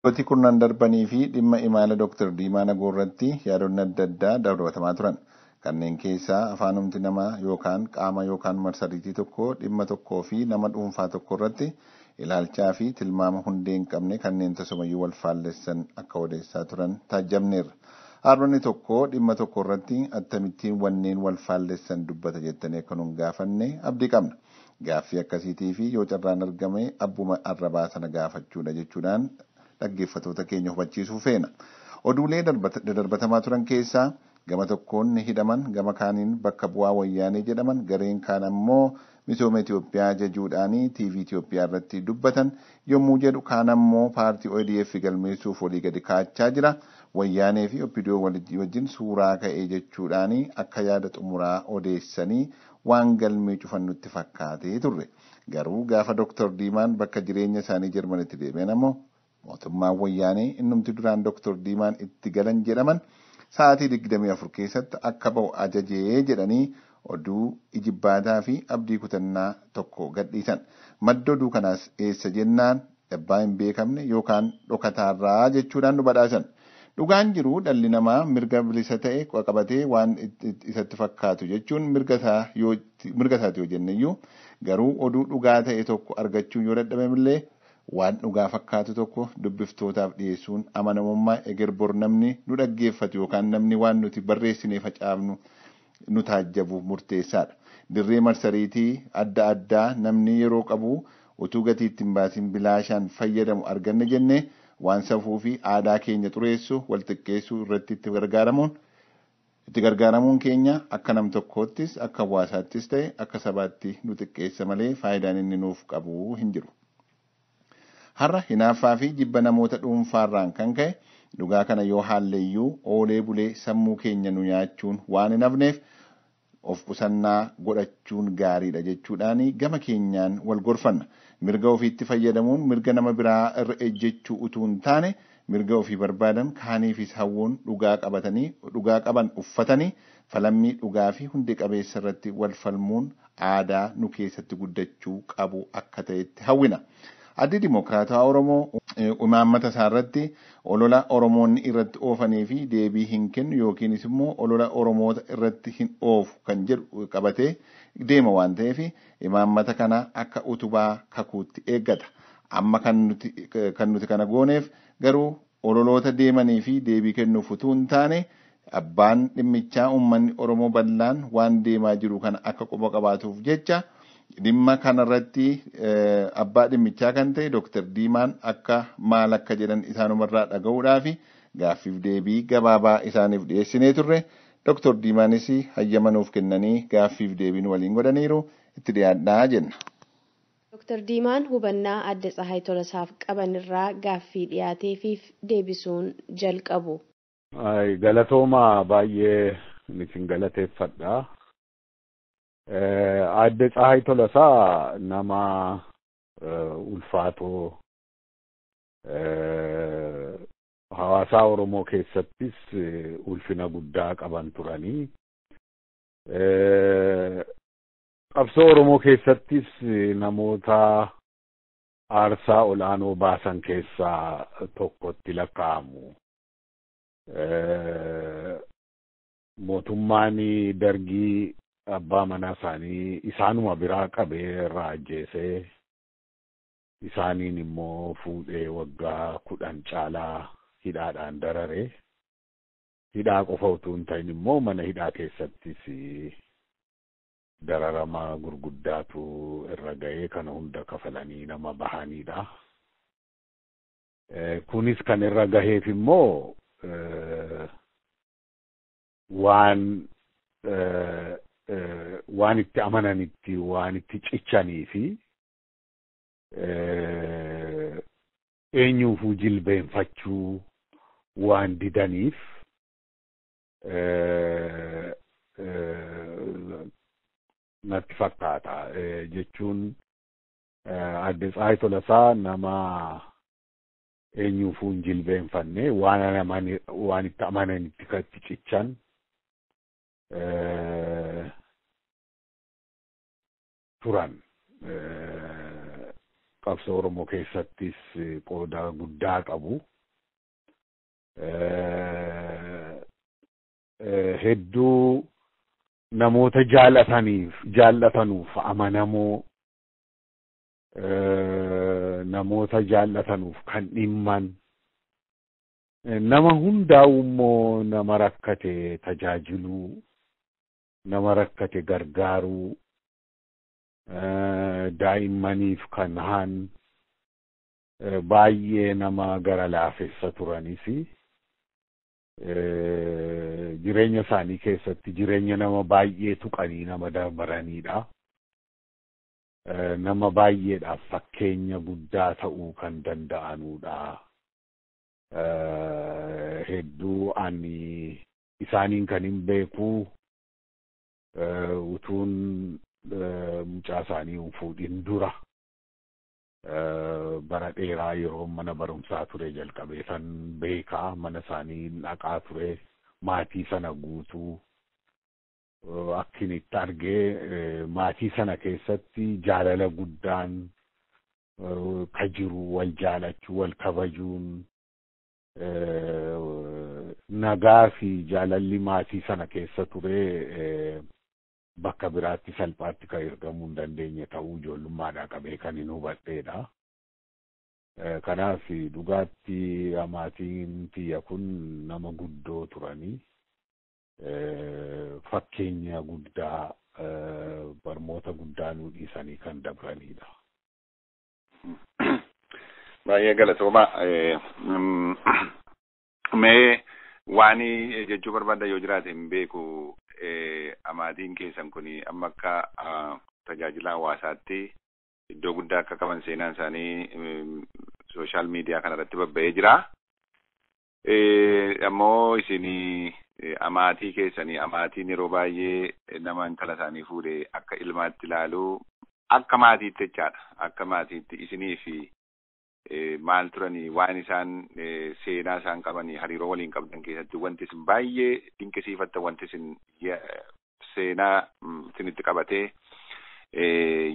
Waggootii kurnan darbanii fi dhimma imala Dooktar Diimaa Nagoo irratti yaadonni adda addaa darbatamaa turan. Kanneen keessaa afaanumti namaa yookaan qaama yookaan marsariitii tokko dhimma tokkoo fi nama dhuunfaa tokko irratti ilaalchaa fi tilmaama hundee hin qabne kanneen tasumayyuu wal faallessan akka odeessaa turan taajjabneerra. Haaronni tokko dhimma tokko irratti akkamittiin wanneen wal faallessan dubbata jettanii akka nun gaafanne abdii qabna. Gaaffii akkasiitii fi yoo carraan argame abbuma arrabaa sana gaafachuudha jechuudhaan dhaggeeffatoota keenya hubachiisuu feena. Oduulee darbatamaa turan keessaa gama tokkoon ni hidhaman, gama kaaniin bakka bu'aa wayyaanee jedhaman, gareen kaan ammoo misooma Itoophiyaa jajuudhaan TV Itoophiyaa irratti dubbatan yommuu jedhu kaan ammoo paartii ODF galmeessuuf walii gadi kaachaa jira. Wayyaanee fi OPDO wajjin suuraa ka'ee jechuudhaan akka yaada xumuraa odeessanii waan galmee cufan nutti fakkaatee turre. Garuu gaafa Dooktar Diimaan bakka jireenya isaanii Jarmanitti deebi'an ammoo mootummaan wayyaanee innumti duraan Dooktar Diimaan itti galan jedhaman sa'aatii 24 keessatti akka ba'u ajajee jedhanii oduu ijibbaataa fi abdii kutannaa tokko gadhiisan. Madda oduu kanaas eessa jennaan abbaa hin beekamne yookaan dhokataarraa jechuudhaan nu badhaasan. Dhugaan jiru dhalli namaa mirga bilisa ta'e qabatee waan isatti fakkaatu jechuun mirga isaati yoo jenneyyuu garuu oduu dhugaa ta'e tokko argachuun yoo dadhabamillee waan dhugaa fakkaatu tokko dubbiftootaaf dhiyeessuun amanamummaa eger bor namni nu dhaggeeffatu yookaan namni waan nuti barreessinee facaafnu nu taajjabuuf murteessaadha. Dirree marsariitii adda addaa namni yeroo qabu utuu gatii ittiin baasin bilaashaan fayyadamu arganne jennee waan safuu fi aadaa keenya xureessu wal xiqqeessuu irratti itti gargaaramuun keenya akka nam tokkoottis akka hawaasaattis ta'e akka sabaatti nu xiqqeessa malee faayidaan inni nuuf qabu hin jiru. Har'a hinaaffaa fi jibba namoota dhuunfaarraan kan ka'e dhugaa kana yoo haalleeyyuu oolee bulee sammuu keenya nu nyaachuun waan hin hafneef of qusannaa godhachuun gaariidha jechuudhaan gama keenyaan wal gorfanna. Mirga ofiitti fayyadamuun mirga nama biraa irra ejjechuu utuu hin taane mirga ofii barbaadan kaaniifis hawwuun dhugaa qabatanii dhugaa qaban uffatanii falammii dhugaa fi hundee qabeessa irratti wal falmuun aadaa nu keessatti guddachuu qabu akka ta'etti hawwina. Addi Dimokiraataa Oromoo imaammata isaa irratti olola Oromoonni irratti oofanii fi deebii hin kennu yookiinis immoo olola Oromoota irratti hin oofu kan jedhu qabatee deema waan ta'eef imaammata kana akka utubaa kakuutti eeggata. Amma kan nuti kana gooneef garuu ololoota deemanii fi deebii kennuuf utuu hin taane abbaan dhimmichaa uummanni Oromoo bal'aan waan deemaa jiru kana akka quba qabaatuuf jecha dhimma kanarratti abbaa dhimmichaa kan ta'e Dooktar Diimaan akka maal akka jedhan isaanumarraa dhaga'uudhaaf gaaffiif deebii gabaabaa isaaniif dhiyeessinee turre. Dooktar Diimaanis hayyama nuuf kennanii gaaffiif deebiin waliin godhaniiru itti dhiyaadhaa jenna. Dooktar Diimaan hubannaa adda Tsahaay Tolasaaf qaban irraa gaaffii dhiyaateefiif deebisuun jalqabu. Galatooma baay'ee isin galateeffadha. Adde Tsahaay Tolasaa nama ulfaatoo hawaasaa Oromoo keessattis ulfina guddaa qaban turanii. Qabsoo Oromoo keessattis namoota aarsaa olaanoo baasan keessaa tokkotti lakkaa'amu. Mootummaan dargii abbaa manaa isaanii isaanuma biraa qabee irraa ajjeesee isaaniin immoo fuudhee waggaa 10 caalaa hidhaadhaan darare. Hidhaa qofa utuu hin ta'in immoo mana hidhaa keessattis dararama gurguddaatu irra ga'ee kana hunda kafalanii nama bahanidha. Kunis kan irra gaheef immoo waan itti amananitti waan itti cichanii fi eenyuufuu jilbeenfachuu waan didaniif natti fakkaata. Jechuun adde Tsahaay Tolasaa nama eenyuufuu hin jilbeenfanne waan itti amananitti kan itti cichan turan. Qabsoo Oromoo keessattis qooda guddaa qabu. Hedduu namoota jaallatanuuf amanamoo, namoota jaallatanuuf kan dhimman, nama hundaa'u immoo nama rakkate tajaajiluu, nama rakkate gargaaruu, daa'immaniif kan haan baay'ee nama gara laafessa turanis, jireenya isaanii keessatti jireenya nama baay'ee tuqanii nama dabaranidha. Nama baay'eedhaaf fakkeenya guddaa ta'uu kan danda'anudha. Hedduu ani isaaniin kan hin beeku utuun mucaa isaanii hin fuudhin dura bara dheeraa yeroo mana barumsaa ture jalqabee san beekaa, mana isaanii dhaqaa ture, maatii sana guutuu akkin itti argee maatii sana keessatti jaalala guddaan ka jiru, wal jaalachuu, wal kabajuun, nagaa fi jaalalli maatii sana keessa ture bakka biraatti salphaatti kan argamuu hin dandeenye ta'uu ijoollummaadhaa qabee kan hin hubadheedha. Kanaaf dhugaatti maatiin tiyya kun nama guddoo turanii, fakkeenya guddaa, barmoota guddaa nuu dhiisanii kan dabranidha. Baay'ee galatooma. Mee waan jechuu barbaadda yoo jiraate hin beeku, amaatiin keessan kun amma akka tajaajila hawaasaatti iddoo guddaa akka qaban seenaan isaanii social media kanarratti babba'ee jira. Ammoo isin amaatii keessanii, amaatiin yeroo baay'ee nama intala isaanii fuudhe akka ilmaatti ilaalu, akka maatiitti jechaadha. Akka maatiitti isinii fi maal turanii, waan isaan seenaa isaan qabanii, hariiroo waliin qabdan keessatti wanti isin baay'ee dinqisiifattan, wanti isin seenaa isinitti qabatee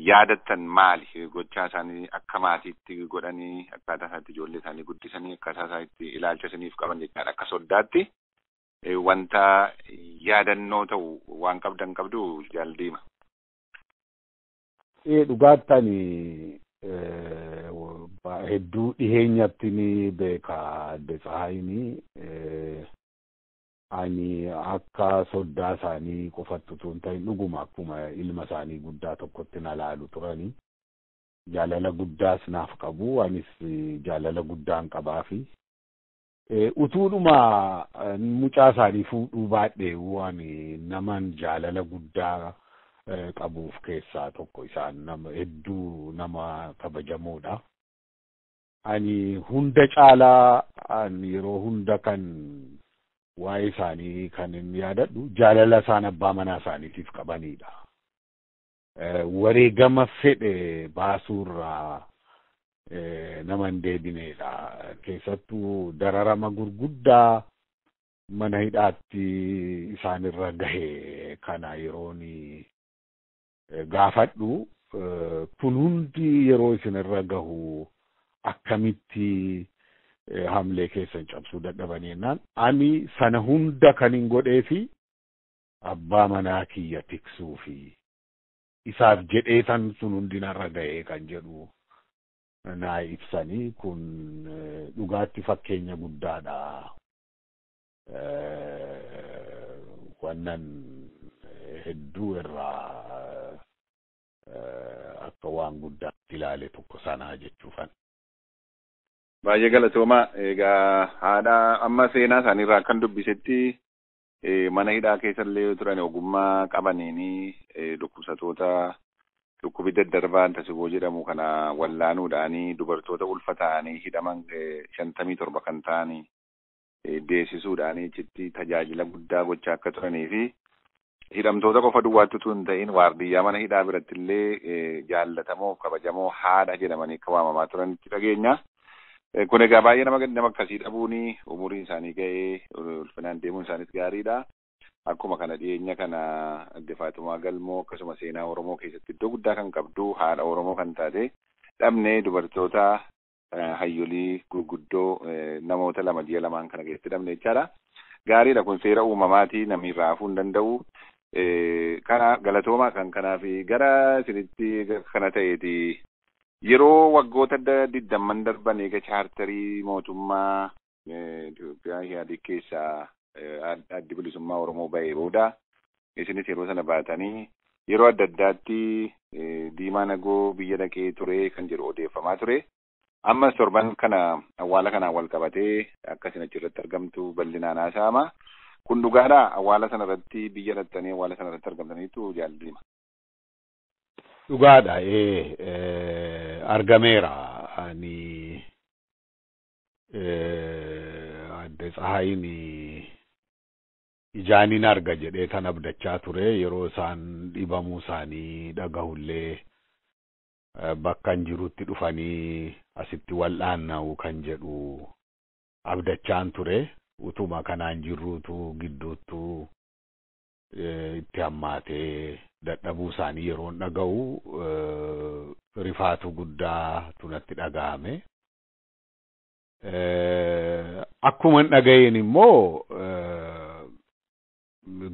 yaadattan maali? Gochaa isaanii akka maatiitti godhanii, akkaataa isaatti ijoollee isaanii guddisanii, akkaataa isaatti ilaalcha isiniif qaban jechaadha, akka soddaatti wanta yaadannoo ta'u waan qabdan qabdu, jaaldiima. Dhugaattani hedduu dhiheenyatti ni beeka adde Tsahayini. Ani akka soddaa isaanii qofatti utuu hin ta'in dhuguma akkuma ilma isaanii guddaa tokkotti na laalu turanii. Jaalala guddaas naaf qabu, anis jaalala guddaan qabaafi. Utuudhuma mucaa isaanii fuudhuu baadhee ani naman jaalala guddaa qabuuf keessaa tokko isaan, nama hedduu nama kabajamoodha. Ani hunda caalaa ani yeroo hunda kan waa'ee isaanii kan inni yaadadhu jaalala isaan abbaa manaa isaaniitiif qabanidha. Wareegama fedhe baasuurraa nama hin deebinedha. Keessattuu dararama gurguddaa mana hidhaatti isaanirra gahe kana yeroon gaafadhu, kun hundi yeroo isinirra gahu akkamitti hamlee keessan cabsuu dadhabanii jennaan, ani sana hunda kan hin godhee fi abbaa manaa kiyya tiksuu fi isaaf jedhee san sun hundi narra gahee kan jedhu naa ibsanii, kun dhugaatti fakkeenya guddaadha. Wannan hedduu irraa akka waan guddaatti ilaale tokko sanaa jechuufan. Baay'ee galatooma. Egaa haadha amma seenaa isaaniirraa akkan dubbisetti mana hidhaa keessallee turan ogummaa qabaniini dhukkubsatoota dhukkubi daddarbaan tasiboo jedhamu kana wallaanuudhaanii, dubartoota ulfa ta'anii hidhaman 57 kan ta'anii deessisuudhaanii achitti tajaajila guddaa gochaa akka turanii fi hidhamtoota qofa duwwaatti utuu hin ta'in waardiyyaa mana hidhaa biratti illee jaallatamoo kabajamoo haadha jedhamanii akka waamamaa turanitti dhageenya. Kun egaa baay'ee nama akkasii dhabuuni, umuriin isaanii ga'ee ulfinaan deemuun isaanis gaariidha. Akkuma kana dhiyeenya kana adde Faatumaa Galmoo akkasuma seenaa Oromoo keessatti iddoo guddaa kan qabdu, haadha Oromoo kan taate dhabnee, dubartoota Hayyolii gurguddoo namoota lama ji'a lamaan kana keessatti dhabne jechaadha. Gaariidha, kun seera uumamaati, namni irraa hafuu hin danda'u. Kana galatooma kan kanaaf gara isinitti kana ta'eeti. Yeroo waggoota 20 darban eega chaartarii mootummaa Itoophiyaa Ihaadiq keessaa Addi Bilisummaa Oromoo ba'ee booda isinis yeroo sana baatanii yeroo adda addaatti Diimaa Nagoo biyya dhaqee ture kan jedhu odeeffamaa ture. Ammas torban kana awwaala kanaan wal qabatee akka isin achirratti argamtu bal'inaan haasa'ama. Kun dhugaadhaa? Awwaala sana irratti biyya dhaqxanii awwaala sana irratti argamtaniitu jaalladhima. Dhugaadha, argameera. Ani Adde Tsahaayin ijaanin arga jedhee kan abdachaa ture. Yeroo isaan dhibamuu isaanii dhagahullee bakka hin jirutti dhufanii asitti wal'aanna'u kan jedhu abdachaan ture. Utuma kanaan jirruutu gidduuttu itti hammaatee dadhabuu isaanii yeroon dhaga'u rifaatu guddaa natti dhaga'ame. Akkuma hin dhaga'een immoo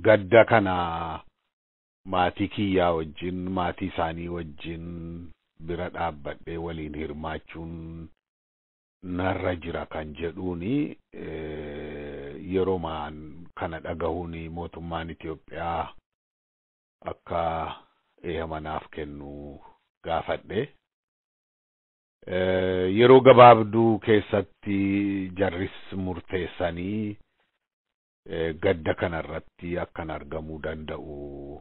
gadda kana maatii kiyyaa wajjin, maatii isaanii wajjin bira dhaabbadhee waliin hirmaachuun narra jira kan jedhuuni yeroomaan kana dhagahuun mootummaan Itoophiyaa akka eeyyama naaf kennu gaafadhe. Yeroo gabaabduu keessatti jarris murteessanii gadda kanarratti akkan argamuu danda'u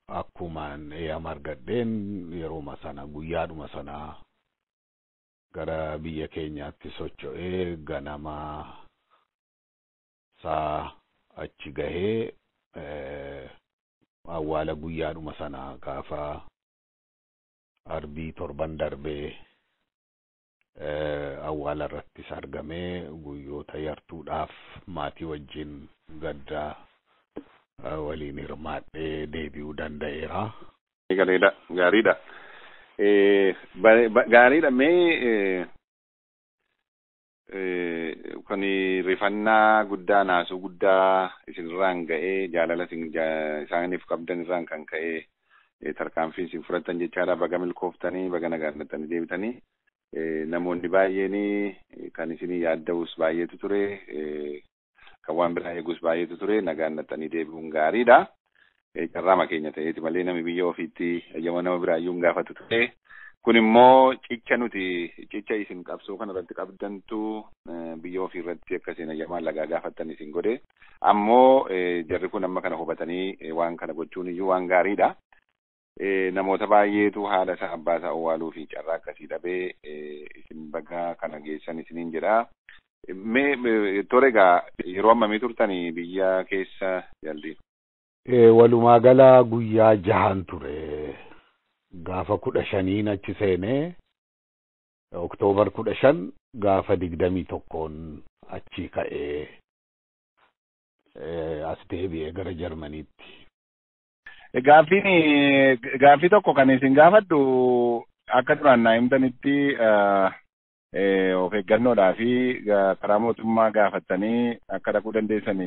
akkumaan eeyyama argadheen yerooma sana, guyyaadhuma sana gara biyya keenyaatti socho'ee ganama saa achi gahee awwaala guyyaadhuma sana gaafa arbii torban darbee awwaala irrattis argamee guyyoota yartuudhaaf maatii wajjin gadda waliin hirmaadhee deebi'uu danda'eera. Gaariidha. Gaariidha. Gaariidha, mee kan rifannaa guddaa, naasuu guddaa isinirraan ga'ee, jaalala isaaniif qabdan irraan kan ka'ee tarkaanfii isin fudhattan jechaadha. Baga milkooftanii, baga nagaan deebitanii. Namoonni baay'een kan isinii yaadda'us baay'eetu ture, kan waan biraa eegus baay'eetu ture. Nagaan dhattanii deebi'uun gaariidha. Carraama keenya ta'eeti malee namni biyya ofiitti eeyyama nama biraayyuu hin gaafatu ture. Kun immoo cicha nuti cicha isin qabsoo kana irratti qabdantu biyya ofii irratti akka isin eeyyamaan lagaa gaafattan isin godhe. Ammoo jarri kun amma kana hubatanii waan kana gochuun iyyuu waan gaariidha. Namoota baay'eetu haadha isaa, abbaa isaa owwaaluu fi carraa akkasii dhabee, isin baga kana geessan isiniin jedha. Mee tole egaa, yeroo hammamii turtanii biyya keessa, jaalli? Walumaa gala guyyaa 6n ture. Gaafa 15n achi seenee, Oktoobar 15, gaafa 21n achi ka'ee as deebi'ee gara Jarmaniitti. Gaaffiin gaaffii tokko kan isin gaafadhu, akka duraan naa himtanitti of eeggannoodhaa fi karaa mootummaa gaafattanii akka dhaquu dandeessan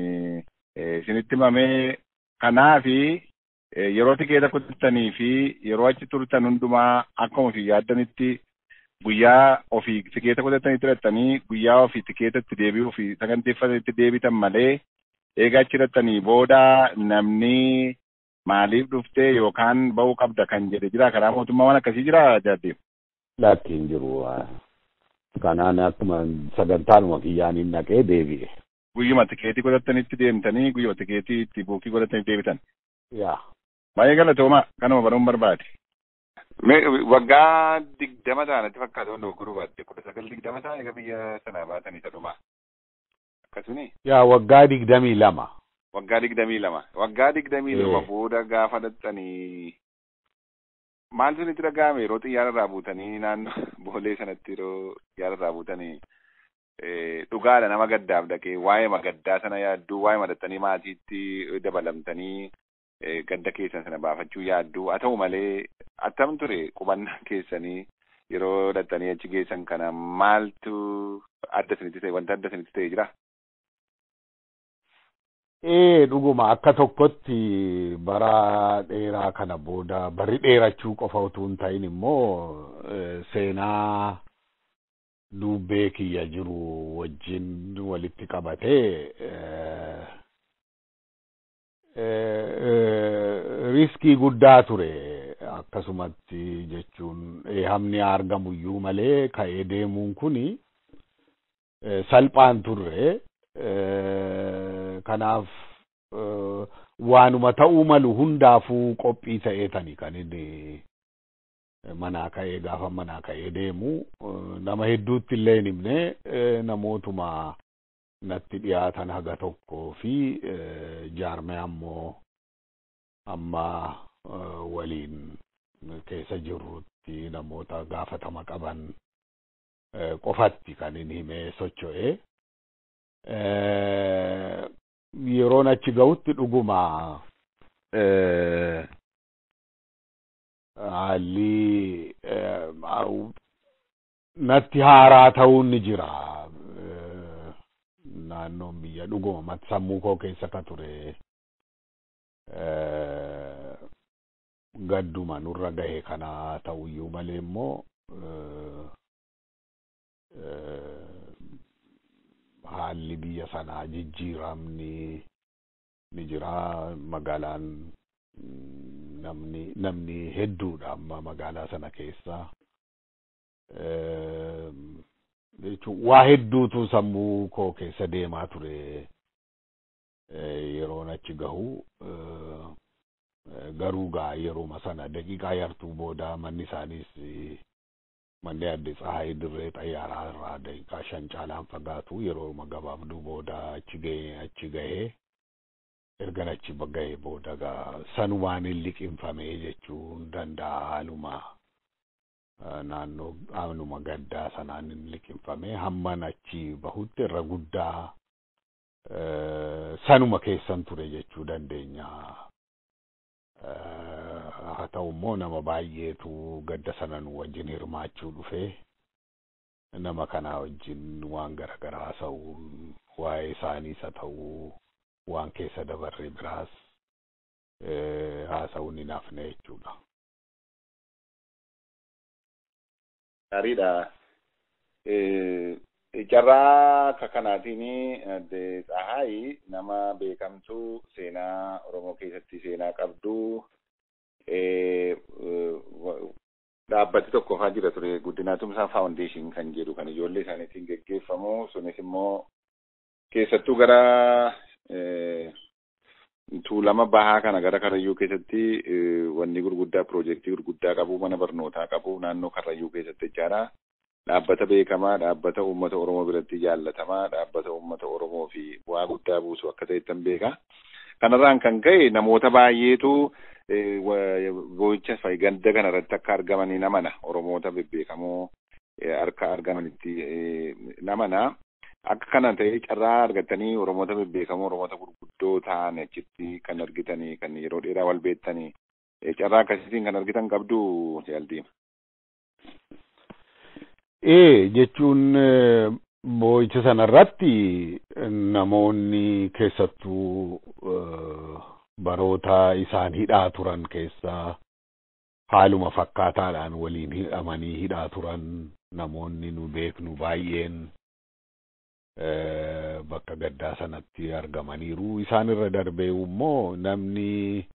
isinitti himamee, kanaafi yeroo tikeeta kutattanii fi yeroo achi turtan hundumaa akkuma ofii yaaddanitti guyyaa ofii tikeeta kutattanitti hidhattanii guyyaa ofii tikeeta itti deebi'uu fi saganteeffatanitti deebitan malee, eega achi hidhattanii booda namni maaliif dhuftee yookaan ba'uu qabda kan jedhe jira, karaa mootummaa waan akkasii jira, jaaddeef? Lakki, hin jiru. Kanaan akkuma sagantaanuma kiyyaaniin naqee deebi'e. Guyyuma tikeetii godhattanitti deemtanii, guyyuma tikeetii itti buukii godhattanii deebitan. Yaa. Baay'ee galatooma, kanuma baruun barbaade. Waggaa 20 ta'anitti fakkaata, hundi gurguruu baatte, 19 20 ta'a egaa biyya sanaa baatanii isa dhumaa. Akkasumi? Yaa, waggaa 22. Waggaa 22. Waggaa 22 booda gaafa dhattanii maaltu isinitti dhaga'ame yeroo xiyyaara irraa buutanii, naannoo Boolee sanatti yeroo xiyyaara irraa buutanii? Dhugaadha, nama gaddaaf dhaqee waa'ee gaddaa sana yaadduu, waa'ee madattanii maatiitti dabalamtanii gadda keessan sana baafachuu yaadduu, haa ta'u malee attam ture qubannaa keessanii? Yeroo dhattanii achi geessan kana maaltu adda isinitti ta'e, wanta adda isinitti ta'e jira? Ee, dhuguma akka tokkotti bara dheeraa kana booda barri dheerachuu qofa utuu hin ta'in immoo seenaa dubbee kiyya jiru wajjin walitti qabatee riskii guddaa ture. Akkasumatti jechuun eehamni argamuyyuu malee ka'ee deemuun kuni salphaan turre. Kanaaf waanuma ta'uu malu hundaafuu qophii ta'eetani kan inni manaa ka'ee, gaafa manaa ka'ee deemu nama hedduutti illee hin himne, namootuma natti dhiyaatan haga tokkoo fi jaarmee ammoo amma waliin keessa jirrutti namoota gaafatama qaban qofatti kan inni himee socho'e. Yeroon achi ga'utti dhuguma haalli natti haaraa ta'uun ni jira. Naannoon biyya dhuguma sammuu koo keessa ka ture gadduma nurra gahe kana ta'uyyuu malee immoo haalli biyya sanaa jijjiiramni ni jira. Magaalaan namni hedduudha amma magaalaa sana keessa. Jechuun waa hedduutu sammuu koo keessa deemaa ture yeroon achi gahu. Garuu gaa yeruma sana daqiiqaa yartuu booda manni isaaniis, manni Adde Tsahaay, dirree xayyaaraa irraa daqiiqaa 5 caalaan fagaatu. Yeroo gabaabduu booda achi gahee, achi gahee ergan achi gahee booda gaa sanumaan hin liqimfamee jechuun danda'a. Haaluma naannoo haaluma gaddaa sanaan hin liqimfamee hamman achi bahutti irra guddaa sanuma keessan ture jechuu dandeenya. Haa ta'u immoo nama baay'eetu gadda sana nu wajjin hirmaachuu dhufee, nama kana wajjin waan garaagaraa haasa'uun, waa'ee isaaniis haa ta'uu waan keessa dabarre biraas haasa'uun hin hafne jechuudha. Gaariidha. Carraa akka kanaatiin Adde Tsahaay nama beekamtuu, seenaa Oromoo keessatti seenaa qabdu, dhaabbati tokko faa jira ture, Guddinaa Tumsaa Foundation kan jedhu, kan ijoollee isaaniitiin geggeeffamu. Sunis immoo keessattuu gara Tuulama Bahaa kana, gara Karrayyuu keessatti wanni gurguddaa, piroojeektii gurguddaa qabu, mana barnootaa qabu naannoo Karrayyuu keessatti jechaadha. Dhaabbata beekamaa, dhaabbata uummata Oromoo biratti jaallatamaa, dhaabbata uummata Oromoo fi bu'aa guddaa buusu akka ta'ettan beeka. Kanarraan kan ka'e namoota baay'eetu boo'icha ganda kana irratti akka argamanii namana, Oromoota bebbeekamoo harka argamanitti namana. Akka kana ta'ee carraa argatanii Oromoota bebbeekamoo, Oromoota gurguddoo ta'an achitti kan argitanii, kan yeroo dheeraa wal beektanii, carraa akkasiitiin kan argitan qabdu, jaaltii. Ee, jechuun boo'icha sanarratti namoonni keessattuu baroota isaan hidhaa turan keessaa haaluma fakkaataadhaan waliin hidhamanii hidhaa turan, namoonni nu beeknu baay'een bakka gaddaa sanatti argamaniiru. Isaan irra darbee immoo namni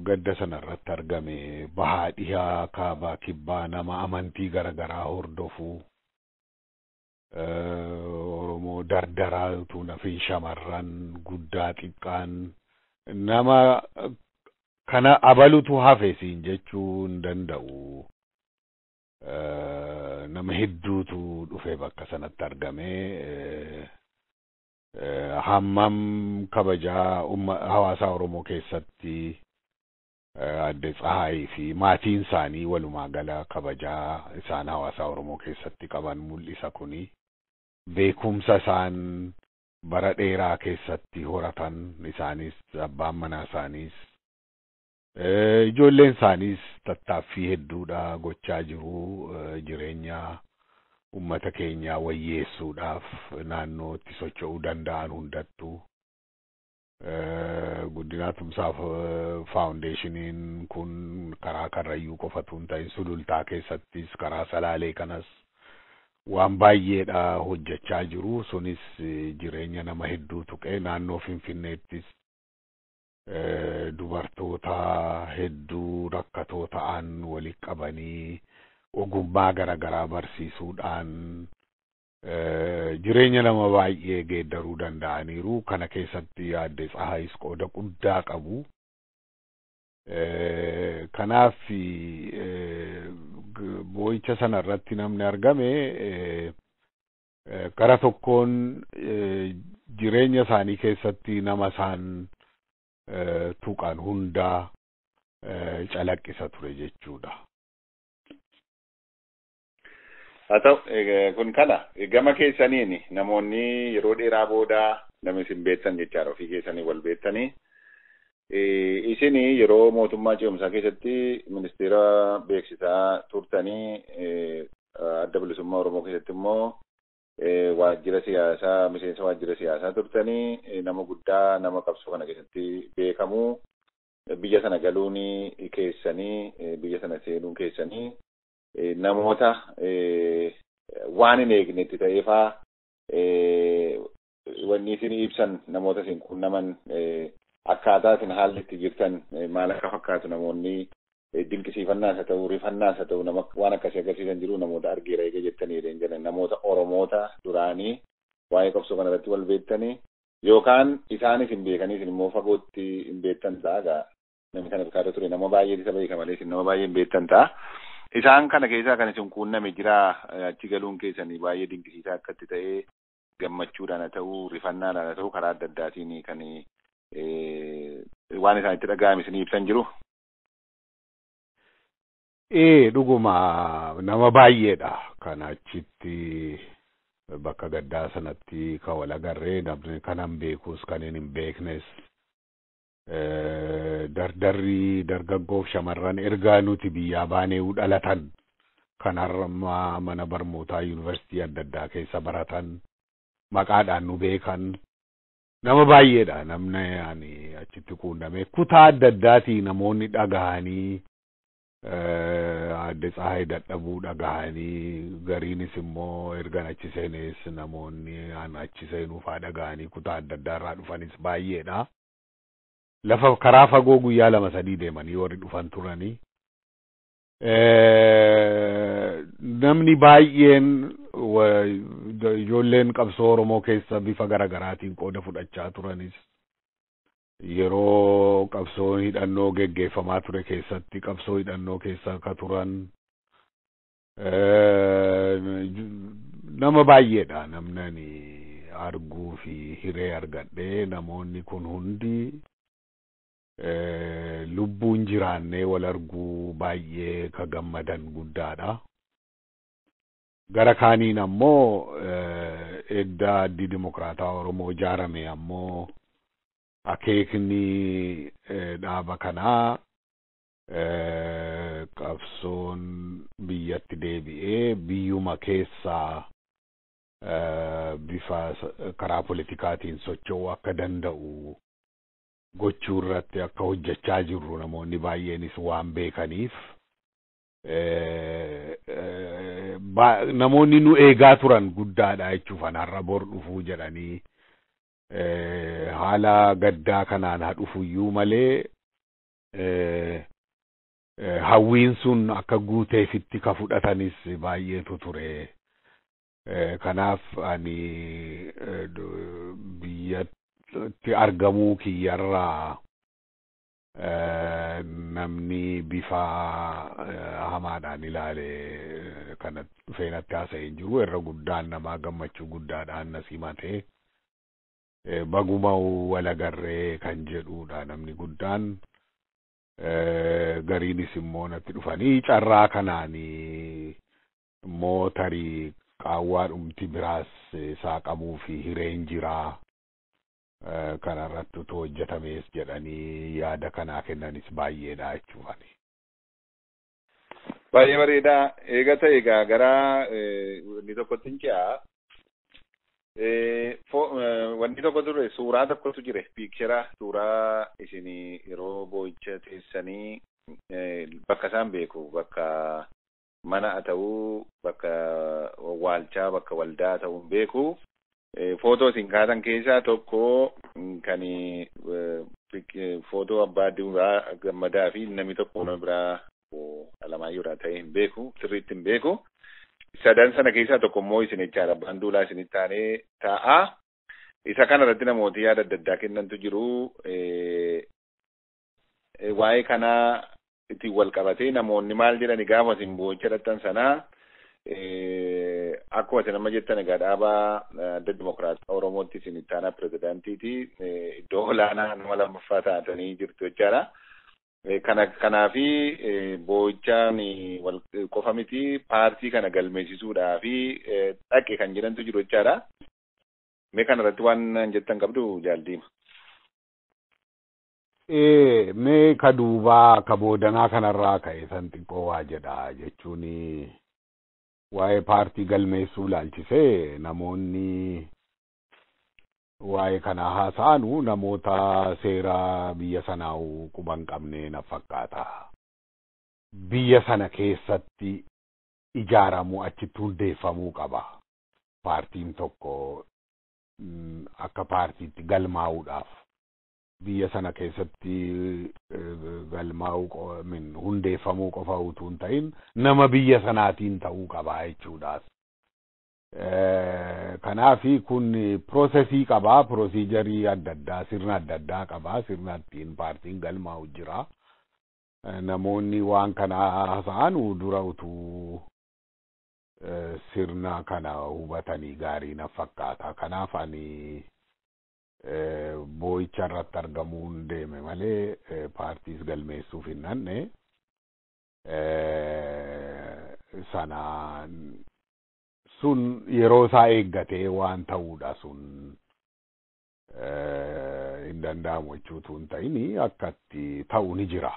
gadda sanarratti argame bahaa dhihaa, kaabaa kibbaa, nama amantii garaagaraa hordofu, Oromoo dardaraa utuu nafin, shamarran, guddaa xiqqaan, nama kana abalutu hafe siin jechuu hin danda'u. Nama hedduutu dhufe bakka sanatti argame. Hammam kabajaa hawaasa Oromoo keessatti Adde Tsahaayii fi maatiin isaanii walumaa gala kabajaa isaan hawaasa Oromoo keessatti qaban mul'isa kuni. Beekumsa isaan bara dheeraa keessatti horatan, isaanis abbaan manaa isaaniis Ijoolleen isaaniis tattaaffii hedduudha gochaa jiru jireenya uummata keenyaa wayyeessuudhaaf naannoo itti socho'uu danda'an hundattuu. Guddinaa Tumsaa Faawundeeshiniin kun karaa Karrayyuu qofatu hin ta'in Sulultaa keessattis karaa Salaalee kanas waan baay'eedha hojjechaa jiru. Sunis jireenya nama hedduu tuqee naannoo Finfinneettis dubartoota hedduu rakkatoo ta'an walitti qabanii ogummaa garaagaraa barsiisuudhaan jireenya nama baay'ee geeddaruu danda'aniiru. Kana keessatti Aadde Tsahaayis qooda guddaa qabu. Kanaaf boo'icha sana irratti namni argame gara tokkoon jireenya isaanii keessatti nama isaan tuqan hundaa calaqqisa ture jechuudha. Haa ta'u, kun kana gama keessaniin namoonni yeroo dheeraa booda namni isin beektan jechaadha, ofii keessanii wal beektanii. Isin yeroo mootummaa ce'umsaa keessatti ministeera beeksisaa turtanii, Adda Bilisummaa Oromoo keessatti immoo waajjira siyaasaa, miseensa waajjira siyaasaa turtanii, nama guddaa nama qabsoo kana keessatti beekamu, biyya sana galuun keessanii, biyya sana seenuun keessanii namoota waan hin eegnetti ta'eefaa wanni isin ibsan, namoota isin qunnaman, akkaataa isin haalli itti jirtan maal akka fakkaatu, namoonni dinqisiifannaas haa ta'u rifannaas haa ta'u nama waan akkasii agarsiisan jiru, namoota argeera eega jettanii jedheen jedhan, namoota Oromoota duraanii waa'ee qabsoo kana irratti wal beektanii yookaan isaanis hin beekanii isin immoo fagootti hin beektan ta'a. Egaa namni kana harkaa ture nama baay'eetu isa beeka malee isin nama baay'ee hin beektan ta'a. Isaan kana keessaa kan isin quunname jira, achi galuun keessanii baay'ee dinqisiisaa akka itti ta'ee, gammachuudhaan haa ta'u rifannaadhaan haa ta'u karaa adda addaatiin kan waan isaanitti dhaga'ame isin ibsan jiru. Ee, dhuguma nama baay'eedha kan achitti bakka gaddaa sanatti kan wal agarree, namni kanan beekus kan hin beeknes, dardarri dargaggoof shamarran ergaa nuti biyyaa baanee dhalatan kan har'a mana barnootaa yuunivarsiitii adda addaa keessa baratan maqaadhaan nu beekan nama baay'eedha namni ani achitti quunname. Kutaa adda addaatii namoonni dhagahanii, Aadde Tsahaay dadhabuu dhagahanii, gariinis immoo ergan achi seenes namoonni an achi seenuufaa dhagahanii kutaa adda addaa irraa dhufanis baay'eedha. Lafa karaa fagoo guyyaa 2-3 deemanii warri dhufan turanii. Namni baay'een ijoolleen qabsoo Oromoo keessa bifa garaagaraatiin qooda fudhachaa turanis yeroo qabsoon hidhannoo geggeeffamaa ture keessatti qabsoo hidhannoo keessa akka turan nama baay'eedha namni ani arguu fi hiree argadhee. Namoonni kun hundi lubbuun jiraannee wal arguu baay'ee ka gammadan guddaadha. Gara kaaniin ammoo edda Addi Dimokiraataa Oromoo ijaarame ammoo akeekni dhaaba kanaa qabsoon biyyatti deebi'ee biyyuma keessaa bifa karaa politikaatiin socho'uu akka danda'u gochuu irratti akka hojjechaa jirru namoonni baay'eenis waan beekaniif namoonni nu eegaa turan guddaadha jechuuf har'a bor dhufuu jedhanii haala gaddaa kanaan haa dhufuyyuu malee hawwiin sun akka guuteefitti ka fudhatanis baay'eetu ture. Kanaaf ani biyyatti argamuu kiyyarraa namni bifa hamaadhaan ilaale kana dhufee natti haasa'ee hin jiru. Irra guddaan namaa gammachuu guddaadhaan na simatee baguma wal agarree kan jedhudha namni guddaan. Gariinis immoo natti dhufanii carraa kanaanii immoo tarii qaawwaa dhumti biraas saaqamuu fi hireen jiraa. Kanarratti utuu hojjetamees jedhanii yaada kanaa kennanis baay'eedha jechuudha. Baay'ee bareedaa. Eega ta'e egaa gara wanni tokkotti hin ce'a. Wanni tokko ture, suuraa tokkotu jire, piikchara suuraa isin yeroo boo'icha teessanii bakka isaan beeku, bakka mana haa ta'uu, bakka waalchaa, bakka waldaa ta'uu hin beeku. Footoo isin kaatan keessaa tokko kan footoo Abbaa Duulaa Gammadaa fi namni tokko nama biraa Alamaayyoo ta'e hin beeku, sirriitti hin beeku. Sadan sana keessaa tokko immoo isin jechaadha. Abbaan Duulaa isinitti taanee taa'a. Isa kana irratti namooti yaada adda addaa kennantu jiru. Waa'ee kanaa ittiin wal qabatee namoonni maal jedhani gaafa isin boo'icha dhattan sanaa, akkuma isin amma jettan egaa dhaaba Adda Dimokiraataa Oromootti isin itti aanaa pirezidaantiiti. Iddoo olaanaa nama lammaffaa taatanii jirtu jechaadha. Kana kanaafi boo'ichaan wal qofa miti, paartii kana galmeessisuudhaa fi dhaqe kan jedhantu jiru jechaadha. Mee kana irratti waan jettan qabdu, Jaaldiima? Mee ka duubaa ka boodanaa kanarraa ka'e san xiqqoo waa jedha. Jechuun waa'ee paartii galmeessuu ilaalchisee namoonni waa'ee kana haasa'anu namoota seera biyya sanaa quba hin qabne na fakkaata. Biyya sana keessatti ijaaramuu, achitti hundeeffamuu qaba. Paartiin tokko akka paartiitti galmaa'uudhaaf biyya sana keessatti galmaa'uu, hundeeffamuu qofa utuu hin ta'in nama biyya sanaatiin ta'uu qaba jechuudhaas. Kanaafi kun processii qabaa, procedurii adda addaa, sirna adda addaa qabaa, sirna ittiin paartiin galmaa'u jira. Namoonni waan kana haasa'an dura utuu sirna kana hubatanii gaarii na fakkaata. Kanaaf ani boo'icha irratti argamuun deeme malee paartiis galmeessuuf hin nanne. Sana sun yeroo isaa eeggatee waan ta'uudha, sun hin danda'amu jechuutu hin ta'ini, akkatti ta'u ni jira.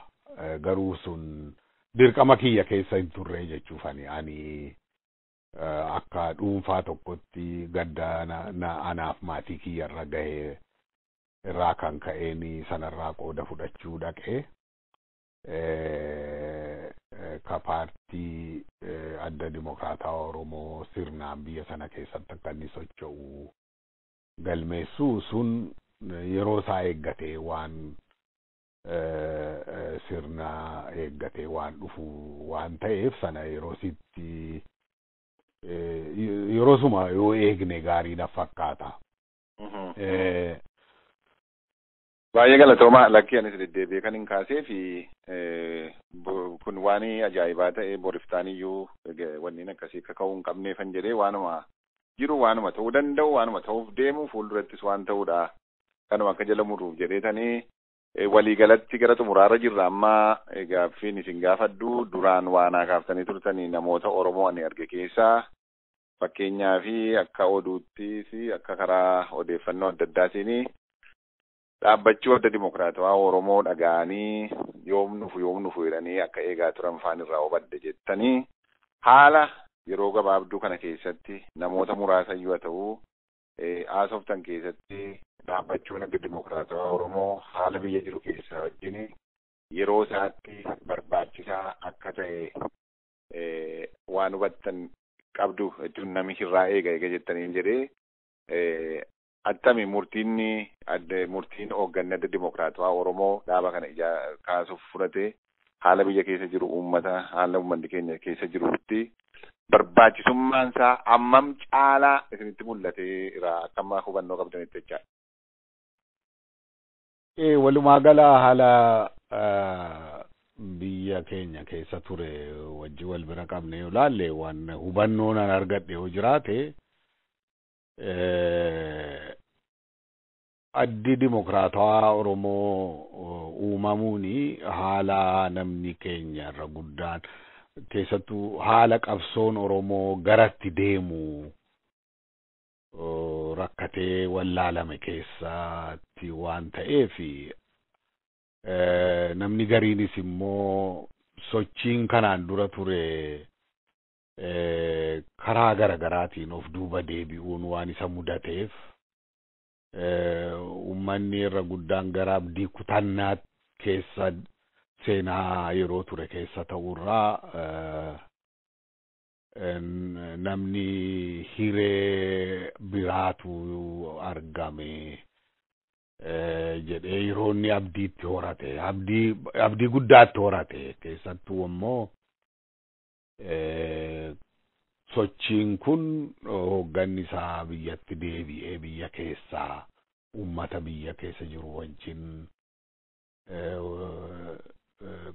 Garuu sun dirqama kiyya keessa hin turre jechuufani. Ani akka dhuunfaa tokkotti gadda anaaf maatii kiyya irra gahee irraa kan ka'een sanarraa qooda fudhachuu dhaqee. Ka paartii Adda Dimokiraataa Oromoo sirnaan biyya sana keessatti akka inni socho'u galmeessuu sun yeroo isaa eeggatee, waan sirna eeggatee waan dhufu waan ta'eef, sana yeroo sitti yeroo suma yoo eegne gaarii na fakkaata. Baay'ee galatoomaa. Lakkii, anis deddeebi'ee kan hin kaasee fi kun waan ajaa'ibaa ta'e, boriftaan iyyuu wanneen akkasii akka ka'uu hin qabneefan jedhee, waanuma jiru, waanuma ta'uu danda'u, waanuma ta'uuf deemu, fuuldurattis waan ta'uudha. Kanuma akka jala muruuf jedheetanii. Waliigalatti gara xumuraarra jirra amma. Gaaffiin isin gaafadhu, duraan waanaa kaaftanii turtanii, namoota Oromoo ani arge keessaa fakkeenyaa fi akka oduuttis, akka karaa odeeffannoo adda addaatiin dhaabbachuu Adda Dimokiraatawaa Oromoo dhaga'anii yoom nufu, yoom nufu jedhanii akka eegaa turan faan irraa hubadde jettanii, haala yeroo gabaabduu kana keessatti namoota muraasa iyyuu haa ta'uu haasoftan keessatti dhaabbachuun Adda Dimokiraatawaa Oromoo haala biyya jiru keessaa wajjin yeroo isaatti barbaachisaa akka ta'e waan hubattan qabdu jechuun nami irraa eega eega jettanii jedhee, attami murtiin murtiin hoogganni Adda Dimokiraatawaa Oromoo dhaaba kana kaasuuf fudhate haala biyya keessa jiru, uummata, haala uummanni keenya keessa jirutti barbaachisummaan isaa hammam caalaa isinitti mul'ateera akka ammaa hubannoo qabdanitti jechaadha? Walumaa gala haala biyya keenya keessa ture wajji wal bira qabne yoo laalle, waan hubannoo nan argadhe yoo jiraate, Addi Dimokiraatawaa Oromoo uumamuuni haala namni keenya irra guddaan, keessattuu haala qabsoon Oromoo garatti deemu rakkinaan Rakkatee wallaalame keessatti waan ta'eef, namni gariinis immoo sochiin kanaan dura ture karaa garagaraatiin of duuba deebi'uun waan isa mudateef, uummanni irra guddaan gara abdii kutannaa keessa seenaa yeroo ture keessa ta'urraa, namni hiree biraatu argame jedhee yeroo inni abdiitti horate, abdii guddaatti horate. Keessattuu immoo sochiin kun hoogganni isaa biyyatti deebi'ee biyya keessaa uummata biyya keessa jiru wajjin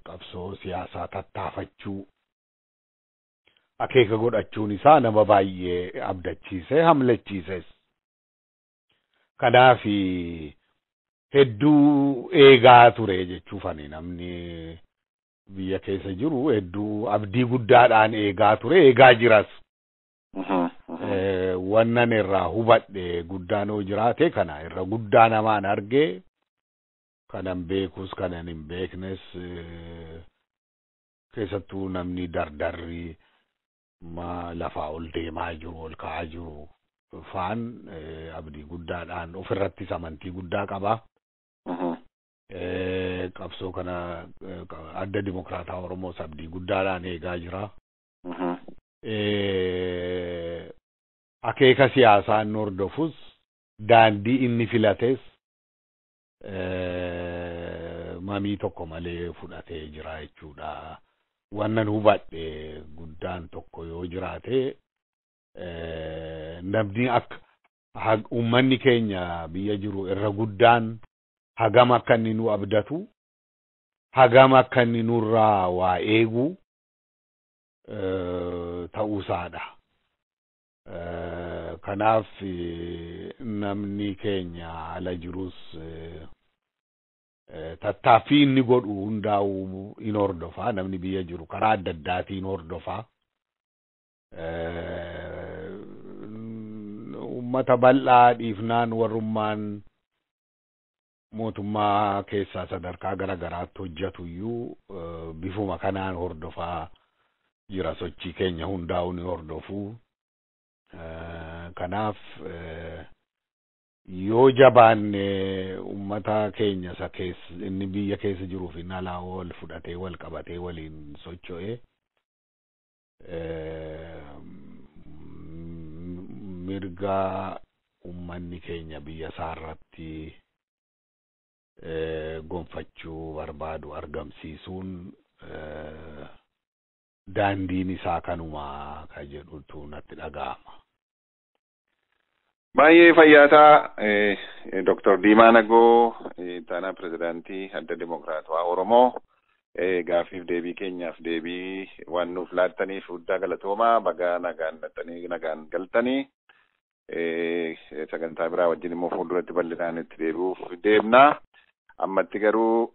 qabsoo siyaasaa tattaafachuu akeeka godhachuun isaa nama baay'ee abdachiisee hamlachiises. Kanaaf hedduu eegaa ture jechuufani, namni biyya keessa jiru hedduu abdii guddaadhaan eegaa ture, eegaa jiras. Wannan irraa hubadhe guddaan yoo jiraate kana irra guddaa namaan argee, kanan beekus kanan hin beeknes, keessattuu namni dardarri ma lafaa ol deemaa jiru, ol ka'aa jiru faan abdii guddaadhaan ofirrattis amantii guddaa qaba. Qabsoo kana Adda Dimokiraataa Oromoos abdii guddaadhaan eegaa jira. Akeeka siyaasaa inni hordofus, daandii inni filates mamii tokko malee fudhatee jira jechuudha. Wannan hubadhe guddaan tokko yoo jiraate, namni akka uummanni keenya biyya jiru irra guddaan hagam akka inni nu abdatu, hagam akka inni nurraa waa eegu ta'uusaadha. Kanaaf namni keenya ala jirus tattaaffii inni godhu hundaa'u in hordofaa. Namni biyya jiru karaa adda addaatiin hordofaa. Uummata bal'aa dhiifnaan, warrummaan mootummaa keessaa sadarkaa gara garaatti hojjetu iyyuu bifuma kanaan hordofaa jira, sochii keenya hundaa'u ni hordofu. Kanaaf yoo jabaanne, uummata keenya isa keessa inni biyya keessa jiruuf inni alaa wal fudhatee, wal qabatee waliin socho'ee, mirga uummanni keenya biyya isaa irratti gonfachuu barbaadu argamsiisuun daandiin isaa kanuma ka jedhutu natti dhaga'ama. Baay'ee fayyaataa, Dr. Diimaa Nagoo, ittaanaa pirezidaantii Adda Dimokiraatawaa Oromoo, gaaffiif deebii keenyaaf deebii waan nuuf laattaniif guddaa galatoomaa. Bagaa nagaan dhattanii nagaan galtanii, sagantaa biraa wajjin immoo fuulduratti bal'inaan itti deebi'uuf deemna. Ammatti garuu